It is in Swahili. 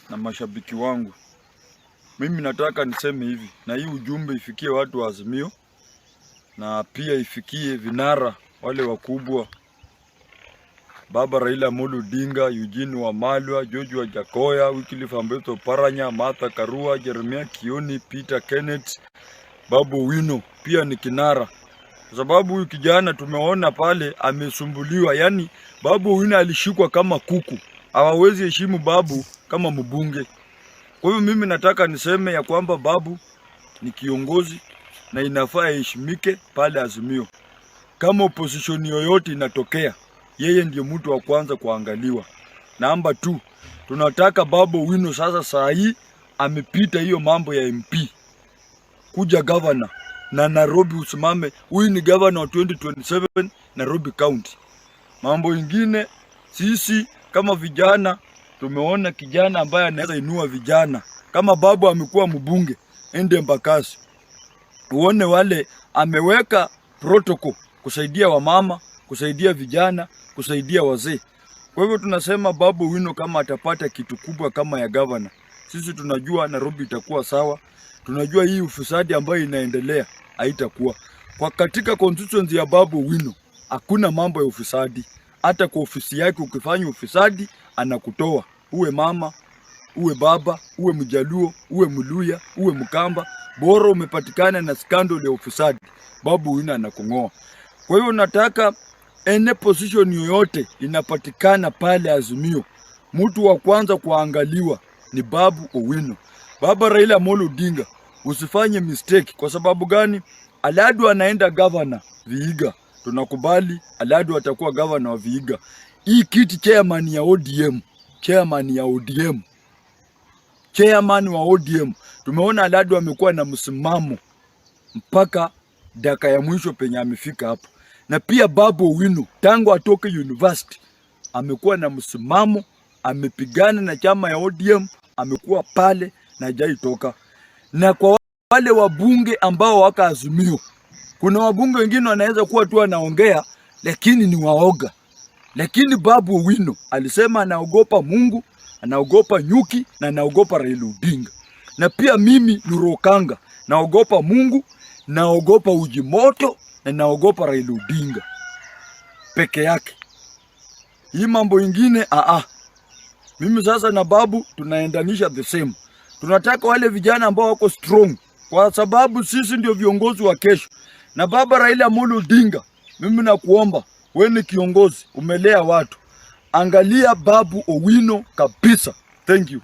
Na mashabiki wangu, mimi nataka niseme hivi, na hii ujumbe ifikie watu wa Azimio na pia ifikie vinara wale wakubwa, Baba Raila Amolo Odinga, Eugene Wamalwa, George Wajackoyah, Wycliffe Ambetsa Oparanya, Martha Karua, Jeremiah Kioni, Peter Kenneth, Babu Owino pia ni kinara, kwa sababu huyu kijana tumeona pale amesumbuliwa. Yani Babu Owino alishikwa kama kuku, hawawezi heshimu Babu kama mbunge. Kwa hivyo mimi nataka niseme ya kwamba Babu ni kiongozi na inafaa aheshimike pale Azimio. Kama opposition yoyote inatokea, yeye ndiyo mtu wa kwanza kuangaliwa. Namba 2, tunataka Babu Owino sasa, saa hii amepita hiyo mambo ya MP kuja governor na Nairobi usimame. Huyu ni governor wa 2027 Nairobi County. Mambo ingine, sisi kama vijana tumeona kijana ambaye anaweza inua vijana kama Babu amekuwa mbunge, ende Embakasi uone wale ameweka protocol kusaidia wamama, kusaidia vijana, kusaidia wazee. Kwa hivyo tunasema Babu Owino kama atapata kitu kubwa kama ya governor, sisi tunajua Nairobi itakuwa sawa. Tunajua hii ufisadi ambayo inaendelea haitakuwa kwa katika constituency ya Babu Owino. Hakuna mambo ya ufisadi. Hata kwa ofisi yake ukifanya ufisadi anakutoa, uwe mama, uwe baba, uwe Mjaluo, uwe Mluya, uwe Mkamba, bora umepatikana na scandal ya ufisadi, Babu Owino anakung'oa. Kwa hiyo nataka any position yoyote inapatikana pale Azimio, mtu wa kwanza kuangaliwa ni Babu Owino. Baba Raila Amolo Odinga, usifanye mistake. Kwa sababu gani? Aladwa anaenda governor Vihiga, tunakubali Aladwa atakuwa governor wa Vihiga. Hii kiti chairman ya ODM, chairman ya ODM, chairman wa ODM, tumeona Aladwa amekuwa na msimamo mpaka dakika ya mwisho penye amefika hapo, na pia Babu Owino tangu atoke university amekuwa na msimamo, amepigana na chama ya ODM, amekuwa pale na hajaitoka. Na kwa wale wabunge ambao wako Azimio, kuna wabunge wengine wanaweza kuwa tu wanaongea lakini ni waoga, lakini Babu Owino alisema anaogopa Mungu, anaogopa nyuki na anaogopa Raila Odinga. Na pia mimi Nuru Okanga naogopa Mungu, naogopa uji moto na naogopa Raila Odinga peke yake. Hii mambo ingine aa, mimi sasa na Babu tunaendanisha the same. Tunataka wale vijana ambao wako strong, kwa sababu sisi ndio viongozi wa kesho. Na baba Raila Amolo Odinga, mimi nakuomba wewe ni kiongozi, umelea watu, angalia Babu Owino kabisa. Thank you.